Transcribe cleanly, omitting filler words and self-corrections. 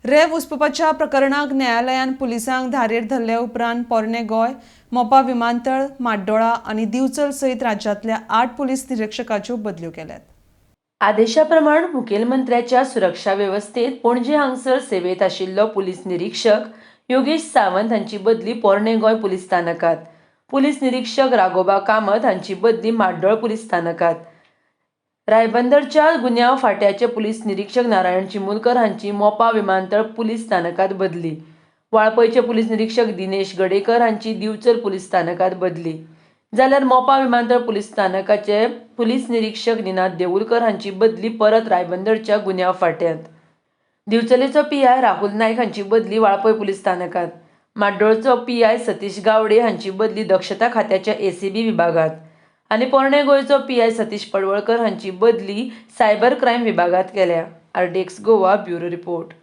रेंव उसपुपाच्या प्रकरणाक न्यायालयान पुलिसांक धारेर धरले उपरांत पोरणे गोंय, मोपा विमानतळ, म्हाड्डोळा आनी दिवचल सयत राज्यांतल्या 8 पुलीस निरिक्षकाच्यो बदल्यो केल्यात. आदेशा प्रमाण मुखेलमंत्र्याच्या सुरक्षा वेवस्थेत पणजे हांगसर सेवेत आशिल्लो पुलीस निरीक्षक योगेश सावंत हांची बदली पोरणे गोंय पुलीस स्थानकात, पुलीस निरीक्षक राघोबा कामत हांची बदली म्हाड्डोळ पुलीस स्थानकात, रायबंदरच्या गुन्यांव फांट्याचे पुलीस निरीक्षक नारायण चिमुलकर हांची मोपा विमानतळ पुलीस स्थानकात बदली, वाळपयचे पुलीस निरीक्षक दिनेश गडेकर हांची दिवचल पुलीस स्थानकात बदली, जाल्यार मोपा विमानतळ पुलीस स्थानकाचे पुलीस निरीक्षक निनाद देऊलकर हांची बदली परत रायबंदरच्या गुन्यांव फांट्यांत. दिवचलेचो पीआय राहुल नायक हांची बदली वाळपय पुलीस स्थानकात, म्हाड्डोळचो पीआय सतीश गावडे हांची बदली दक्षता खात्याच्या एसीबी विभागात आनी पोरणे गोंयचो पीआय सतीश पडवळकर हांची बदली सायबर क्रायम विभागात केल्या. RDX Goa bureau report.